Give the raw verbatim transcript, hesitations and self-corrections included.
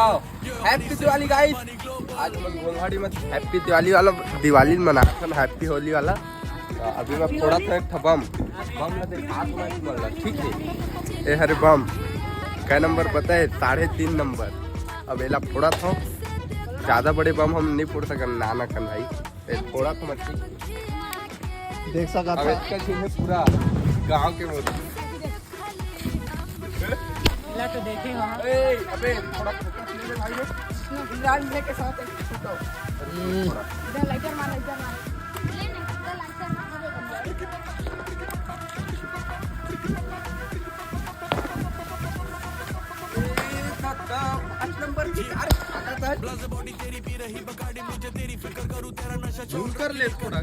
Happy Diwali गाइस। आज हम गोलघाटी में हैप्पी दिवाली वाला, दिवाली मनाथन, हैप्पी होली वाला। तो अभी मैं फोड़ा था एक ठो बम, बम ला देखा तुम्हारे बोल रहा, ठीक है? ए हरे बम, कै नंबर पता है? साढ़े तीन नंबर। अब एला फोड़ा था, ज्यादा बड़े बम हम नहीं फोड़ सकन, नाना कन भाई। ए, फोड़ा था मत, ठीक? देख सकत अब हा। इसका सीन है पूरा गांव के बोल। ला तो देखे वहाँ। ए, अबे थोड़ा फोकस ले ले भाई, ये लाल लेके साथ एक छूटो। इधर लाइटर मार, इधर मार। पाँच नंबर की, अरे, आधा था। जूम कर ले थोड़ा।